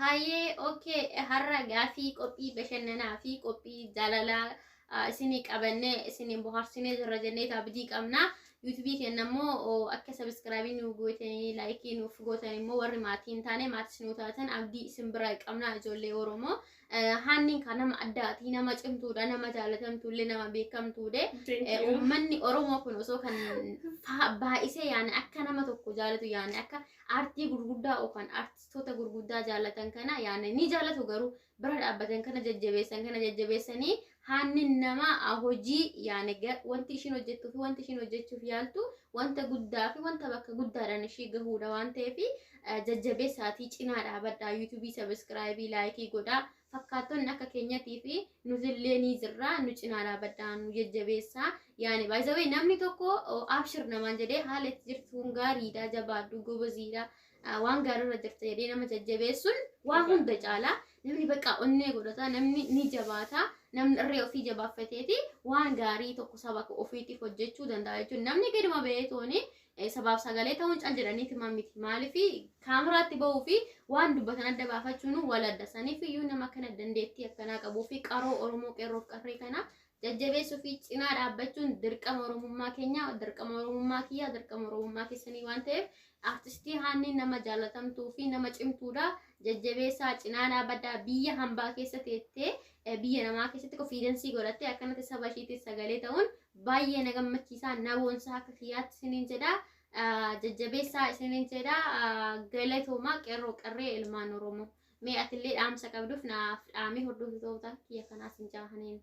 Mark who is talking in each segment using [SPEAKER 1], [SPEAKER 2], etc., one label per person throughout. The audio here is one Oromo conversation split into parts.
[SPEAKER 1] Hayyee okay, har'a gaafii qophii bashannanaa fi qophii jaalalaa isinii qabannee isiniin bohaarsinee jirra jennee abdii qabna. Yuutuubii keenya immoo akka sabiskiraabii nu gootanii laayikii nuuf gootan immoo warri maatii hin taane maatis nu taatan abdii isin bira qabna ijoollee Oromoo. Haanniin kan nama addaati, nama cimtuudha, nama jaalatamtuullee, nama beekamtuudha. Uummanni Oromoo kun osoo kan baay'isee yaani akka nama tokko jaalatu, yaani akka aartii gurguddaa yookaan aartistoota gurguddaa jaalatan kana, yaani ni jaalatu garuu bira dhaabbatan kana jajjabeessan kana jajjabeessanii, haanni nama hojii yaani wanti ishiin hojjettuu fi wanti ishiin hojjechuuf yaaltu wanta guddaa fi wanta bakka guddaadhaan ishii gahuudha waan ta'eef jajjabeessaatii cinaa dhaabadhaa. Yuutuubii sabiskiraayibii laayikii godhaa. Fakkaattonni akka keenyatii fi nutillee ni jirra, nu cinaa dhaabadhaa, nu jajjabeessaa. Yaani baay'ee namni tokko abshir namaan jedhee haala itti jirtu gaariidha, jabaadhu, goboziidha, waan gaariirra jirta jedhee nama jajjabeessuun waa hunda caala. Namni bakka onnee godhata, namni ni jabaata, namni irree ofii jabaaffateeti waan gaarii tokko saba ofiitiif hojjechuu danda'a jechuudha. Namni gaduma ba'ee sabaaf sagalee ta'uun cal jedhaniiti miti. Maaliif kaameraatti bahuu fi waan dubbatan adda baafachuun wal adda. Saniif iyyuu nama kana dandeettii akkanaa qabuu fi qaroo Oromoo qeerroof qarree kana jajjabeessuu fi cinaa dhaabbachuun dirqama Oromummaa keenyaa, dirqama Oromummaa kiyyaa, dirqama Oromummaa keessanii waan ta'eef artistii Haanni nama jaalatamtuu fi nama cimtuudha. Jajjabeessaa, cinaa dhaabbadhaa. Biyya hambaa keessa teettee, biyya namaa keessatti konfiidensii godhattee akkanatti saba ishiitiif sagalee ta'uun baay'ee na gammachiisaa, na boonsaa akka kiyyaatti isiniin jedha. Jajjabeessaa isiniin jedha. Galatoomaa qeerroo qarree ilmaan Oromoo. Mee atillee dhaamsa qabduuf naaf dhaamee hordoftoota kiyya kanaas hin jaahaniin.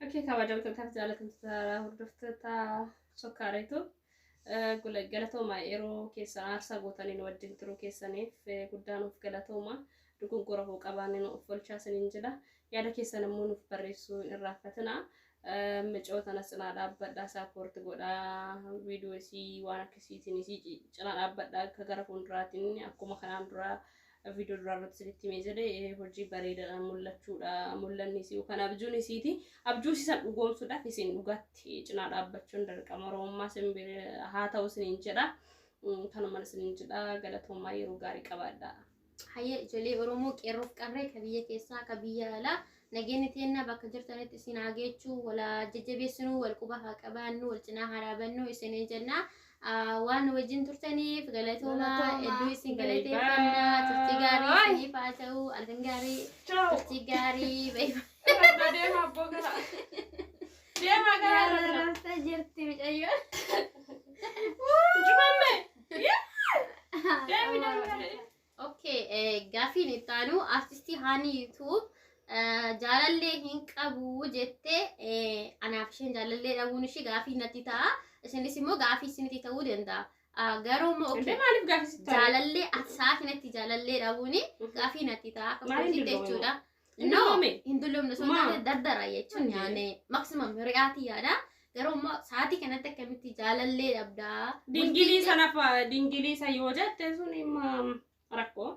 [SPEAKER 2] Okay, kabajamtootaaf jaalatamtoota hordoftoota sokkaareetu galatooma, yeroo keessan aarsaa gootanii nu wajjin turuu keessaniif guddaa nuuf galatooma. Dogoggora hoo qabaanne nu of olchaa isiniin jedha. Yaada keessan immoo nuuf barreessuu hin irraanfatina. Micoo tana cinaa dhaabbadhaa, support godhaa, viidiyoo isii waan akkasiitiin isii cinaa dhaabbadhaa. Akka gara fuulduraatiin akkuma kanaan duraa viidiyoo duraa irratti isinitti himee jedhe hojii bareedaadhaan mul'achuudha mul'anni isii yookaan abjuun isiiti. Abjuu isii san dhugoomsuudhaaf isin dhugaatti cinaa dhaabbachuun dirqama Oromummaa isin haa ta'u isiniin jedha. Kanuma isiniin jedha, galatoomaa, yeroo gaarii qabaadha.
[SPEAKER 1] Hayyee ijoollee Oromoo qeerroof qarree ka biyya keessaa ka biyya alaa, nageenyi teennaa bakka jirtanitti isin haa geechuu, wal jajjabeessinuu, wal quba haa qabaannu, wal cinaa haa dhaabannu isiniin jenna. Waan nu wajjin turtaniif galatoomaa, hedduu isin galateeffannaa. Turtii gaarii isiniif haa ta'u, halkan gaarii, turtii gaarii.
[SPEAKER 2] Deema abboo gara. Deema gara.
[SPEAKER 1] Raftee jirti mucayyoon.
[SPEAKER 2] Cufamme. Deemi deemi.
[SPEAKER 1] Okay, gaafiin itti aanu artistii Haanii YouTube jaalallee hin qabu jettee, anaaf isheen jaalallee dhabuun ishee gaafii natti ta'a. Isinis immoo gaafii isinitti ta'uu danda'a. Garuu immoo
[SPEAKER 2] Indee maaliif gaafii sitti ta'e?
[SPEAKER 1] Jaalallee ati sa'a kanatti jaalallee dhabuun gaafii natti ta'a. Akka
[SPEAKER 2] Maal hin
[SPEAKER 1] kootiitti
[SPEAKER 2] dulloomne?
[SPEAKER 1] jechuudha.
[SPEAKER 2] Hin
[SPEAKER 1] No,
[SPEAKER 2] dulloome?
[SPEAKER 1] hin dulloomne osoo hin
[SPEAKER 2] Maa?
[SPEAKER 1] taane dardara jechuun
[SPEAKER 2] Indee.
[SPEAKER 1] yaane maximum ri'aatii yaada. Garuu immoo sa'aatii kanatti akkamitti jaalallee dhabdaa?
[SPEAKER 2] Dingilii sana fa dingilii isa yoo jette sun immoo rakkoo.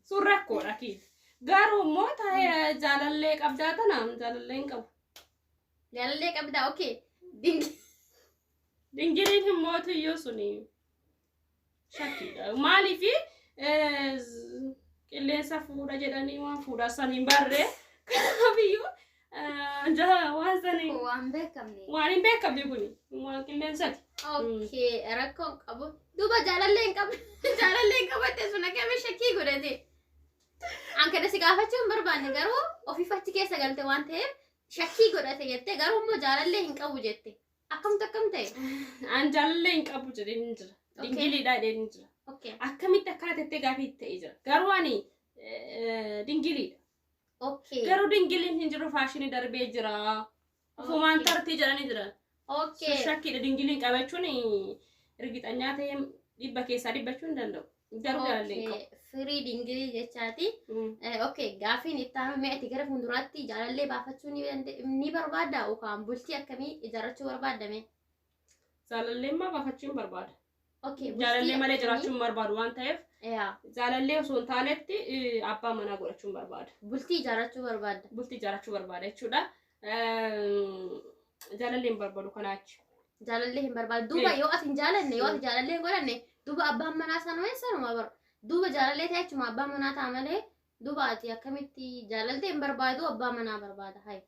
[SPEAKER 2] Sun rakkoodha kiiti. Garuu immoo taa'ee jaalallee qabdaa tana jaalallee hin qabu.
[SPEAKER 1] Jaalallee qabdaa, okay.
[SPEAKER 2] Dingiliin immoo iyyuu suni shakkiidha. Maaliif qilleensa fuudha jedhanii waan fuudha san hin barree. Kanaafiyyuu waan sani
[SPEAKER 3] Waan beekamne.
[SPEAKER 2] waan hin beekamne kuni waan qilleensati.
[SPEAKER 1] Okay, rakkoo hin qabu. Duuba jaalallee hin qabu. Jaalallee hin qabatte sun akkami shakkii godhate? An kana si gaafachuu hin barbaanne, garuu ofiif achi keessa galte waan ta'eef shakkii godhate jettee, garuu immoo jaalallee hin qabu jette. Akkamtu akkam ta'e?
[SPEAKER 2] An jaalallee hin qabu jedhee hin jira. Dingiliidha jedhee hin jira. Akkamitti akkana tettee gaafii ta'ee jira. Garuu ani dingiliidha. Garuu dingiliin hin jiru, faashinii darbee jira. Ofumaan tartii jedhanii jiran. Shakkiidha, dingiliin qabachuun irgixanyaa ta'ee 100% jechuu hin danda'u. Garuu jaalallee hin qabu.
[SPEAKER 1] Firii dingilii jechaati. Okay, gaafiin itti aanu, mee ati gara fuulduraatti jaalallee baafachuu ni barbaaddaa yookaan bultii akkamii ijaarrachuu barbaadda mee?
[SPEAKER 2] Jaalallee immoo baafachuu hin barbaada.
[SPEAKER 1] Okay, bultii
[SPEAKER 2] Jaalallee malee
[SPEAKER 1] akkamii?
[SPEAKER 2] jiraachuu hin barbaadu waan ta'eef jaalallee osoo hin taanetti abbaa manaa godhachuu hin barbaada.
[SPEAKER 1] Bultii ijaarrachuu barbaadda.
[SPEAKER 2] Bultii ijaarrachuu barbaada jechuudha. Jaalallee hin barbaadu kanaachi.
[SPEAKER 1] Jaalallee hin barbaadu. Duuba yoo ati hin jaalanne, yoo ati jaalallee hin godhanne, duuba abbaan manaa sanuma sanuma bara. Duuba jaalallee ta'e jechuudha abbaan manaa ta'a malee, duuba ati akkamitti jaalallee hin barbaadu, abbaa manaa barbaada hayi?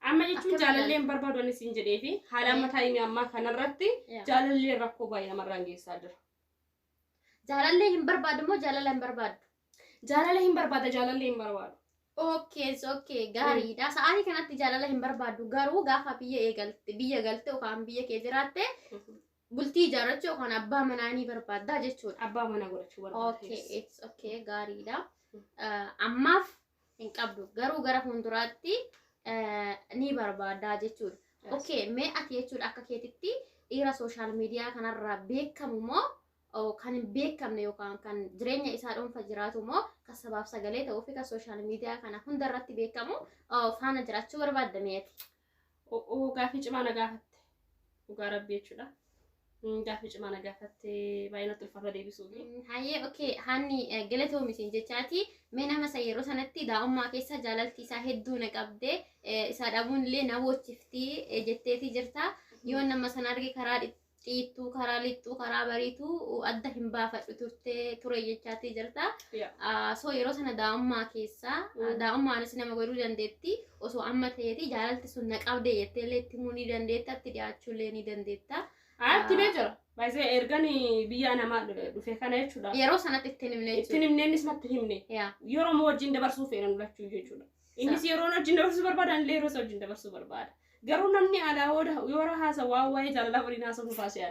[SPEAKER 2] Amma jechuun
[SPEAKER 1] Akkamitti
[SPEAKER 2] jaalallee hin barbaadu ani siin jedhee fi haala amma taa'imii ammaa kanarratti jaalallee rakkoo baay'ee namarraan geessaa jira.
[SPEAKER 1] Jaalallee hin barbaadu moo jaalala hin barbaadu?
[SPEAKER 2] Jaalala hin barbaada, jaalallee hin barbaadu.
[SPEAKER 1] Okay, okay, gaariidha. Sa'aatii kanatti jaalala hin barbaadu, garuu gaafa biyya eegalte, biyya galte yookaan biyya kee jiraatte, bultii ijaarrachuu yookaan abbaa manaa ni barbaadda jechuudha.
[SPEAKER 2] Abbaa manaa godhachuu barbaada.
[SPEAKER 1] Okay, it's okay, gaariidha. Ammaaf hin qabdu, garuu gara fuulduraatti ni barbaadda jechuudha. Okay, mee ati jechuudha akka keetitti dhiira social media kanarraa beekamu moo kan hin beekamne yookaan kan jireenya isaa dhuunfa jiraatu moo kan sabaaf sagalee ta'uu fi kan social media kana hundarratti beekamu faana jiraachuu barbaadda meeti?
[SPEAKER 2] Oo, gaafii cimaa na gaafatte. Dhugaa rabbii jechuudha. Gaafii cimaa na gaafatte, baay'ee natti ulfaata deebisuufi.
[SPEAKER 1] Hayyee, okay, haanni galatoomi jechaati. Mee nama isa yeroo sanatti daa'ummaa keessa jaalalti isaa hedduu na qabdee, isaa dhabuun illee na boochiftii jetteetii jirta. Yoo nama sana arge karaa xiittuu, karaa lixxuu, karaa bariituu adda hin baafadhu turtee ture jechaatii jirta. So yeroo sana daa'ummaa keessa daa'ummaanis nama godhuu dandeetti. Osoo amma ta'eeti jaalalti sun na qabdee jettee illee itti himuu ni dandeetta, itti dhiyaachuu illee ni dandeetta.
[SPEAKER 2] Atti himee jira. Baay'ee ergan biyya namaa dhufe kana jechuudha.
[SPEAKER 1] Yeroo sanatti ittiin himne
[SPEAKER 2] Ittiin
[SPEAKER 1] jechuudha.
[SPEAKER 2] himne, innis natti himne. Yeroo moo wajjin dabarsuu fedhan lachuu jechuudha. Innis yeroo wajjin dabarsuu barbaada, illee yeroo isa wajjin dabarsuu barbaada. Garuu namni alaa yeroo haasa waan waa'ee jaalalaa waliin haasa'u nu baasee.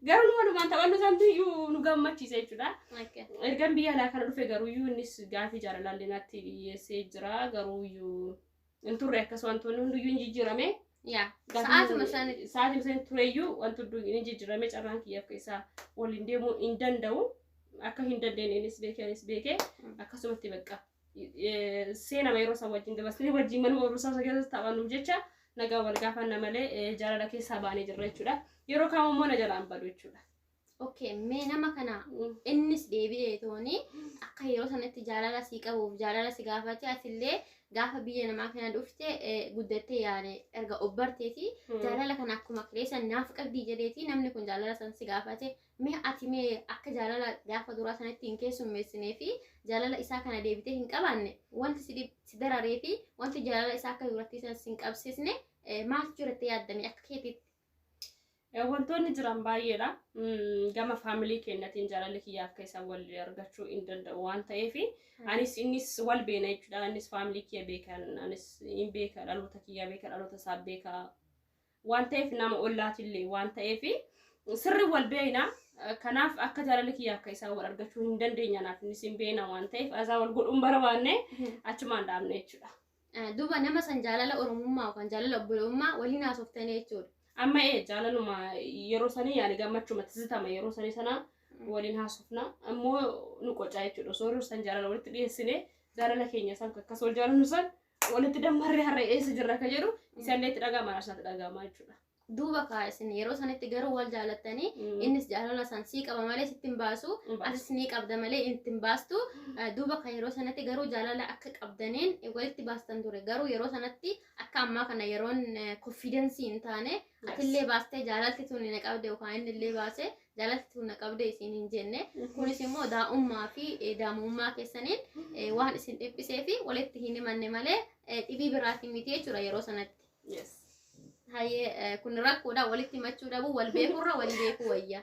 [SPEAKER 2] Garuu nu walumaan taphannu isaantu iyyuu nu gammachiisa jechuudha. Ergan biyya alaa kana dhufe garuu iyyuu innis gaafii jaalalaa illee natti dhiyeessee jira. Garuu iyyuu hin turre, akkas wantoonni hundiyyuu hin jijjiirame.
[SPEAKER 1] Sa'aatuma sanitti.
[SPEAKER 2] Sa'aatuma sanitti tureyyuu wanti hunduu hin jijjiirame, carraan kiyyaaf keessaa waliin deemuu hin danda'u. Akka hin dandeenye innis beekee, anis beekee, akkasumatti bakka seenama yeroo isaan wajjin dabarsanii wajjin manuma barumsaa isa keessatti taphannuuf jecha nagaa wal gaafanna malee jaalala keessaa baanee jirra jechuudha. Yeroo kaam immoo na jalaan badu jechuudha.
[SPEAKER 1] Okay, mee nama kana innis deebi'ee tooni akka yeroo sanatti jaalala sii qabuuf jaalala si gaafate, atillee gaafa biyya namaa kana dhufte guddattee yaane erga obbarteeti jaalala kana akkuma kireessa naaf qabdii jedheeti namni kun jaalala san si gaafate, mee ati mee akka jaalala gaafa duraa sanatti hin keessummeessinee fi jaalala isaa kana deebitee hin qabaanne, wanti si dararee fi wanti jaalala isaa akka duratti san si hin qabsiisne maaltu jirattee yaaddame akka keetitti?
[SPEAKER 2] Wantoonni jiran baay'eedha. Gama family keenyatiin jaalalli kiyyaaf keessa wal argachuu hin danda'u waan ta'eef, anis innis wal beena jechuudha. Innis family kiyya beekan, anis hin beeka, dhaloota kiyya beeka, dhaloota isaa beeka waan ta'eef, nama ollaatillee waan ta'eef sirri wal beekna. Kanaaf akka jaalalli kiyyaaf keessaa wal argachuu hin dandeenya, naaf innis hin beena waan ta'eef asaa wal godhuun barbaanne achumaan dhaabne jechuudha.
[SPEAKER 1] Duuba nama san jaalala oromummaa yookaan jaalala obbolummaa waliin haasoftanii jechuudha.
[SPEAKER 2] Amma jaalaluma yeroo sanii yaani gammachuma tizitama yeroo sanii sana waliin haasofna, ammoo nu qocaa jechuudha. Osoo yeroo san jaalala walitti dhiyeessine, jaalala keenya san akkas wal jaalannu san walitti dammarree har'a eessa jirra ka jedhu isallee itti dhaga'ama, isaatti dhaga'ama jechuudha.
[SPEAKER 1] Duuba kaa isin yeroo sanitti garuu wal jaalattanii, innis jaalala san sii qaba malee sitti hin baasu, atis ni qabda malee itti hin baastu. Duuba kan yeroo sanatti garuu jaalala akka qabdaniin walitti baastan ture, garuu yeroo sanatti akka ammaa kana yeroon confidence hin taane, atillee baastee jaalalti tun na qabde yookaan inni illee baase jaalalti tun na qabde isin hin jenne. Kunis immoo daa'ummaa fi daa'imummaa keessaniin waan isin dhiphisee fi walitti hin himanne malee dhibii biraatiin miti jechuudha yeroo sanatti. Hayyee, kun rakkoodha, walitti himachuu dhabuu, wal beekurra wal beekuu wayya.